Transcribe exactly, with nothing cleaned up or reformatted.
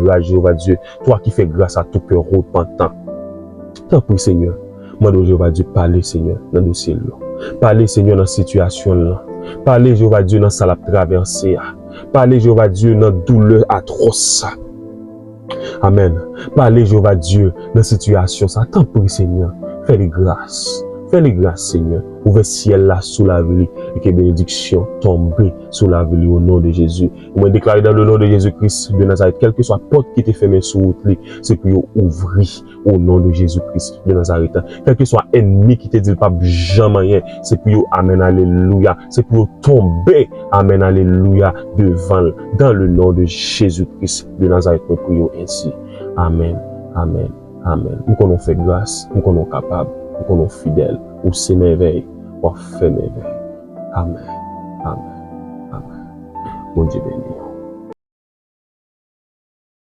grâce, Jewova Dye, toi qui fais grâce à tout cœur repentant. Tanpri, Senyè, mande w, Jewova Dye, pale, Senyè, nan dosye l lan. Pale, Senyè, nan sitiyasyon l lan. Pale, Jewova Dye, nan sa l ap travèse a. Pale, Jewova Dye, nan doulè atwòs sa. Amèn. Pale, Jewova Dye, nan sitiyasyon sa. Tanpri, Senyè, fè li gras. Fè li gras, Senyè. Ouvè syèl la sou lavi li e ke benediksyon tonbe sou lavi li, au nom de Jésus. E mwen deklare dans le nom de Jésus-Christ de Nazareth, kèlkeswa pòt ki te fèmen sou wout li, se pou yo ouvri, au nom de Jésus-Christ de Nazareth. Kèlkeswa ènmi ki te di l p ap janm anyen, se pou yo, amèn, alelouya, se pou yo tonbe, amèn, alelouya, devan l, dans le nom de Jésus-Christ de Nazareth, mwen priye w ensi. Amèn, amèn, amèn. M konnen w fè gras, m konnen w kapab, m konnen w fidèl, ou se mèvèy, w ap fè mèvèy. Amèn, amèn, amèn. Bondye beni.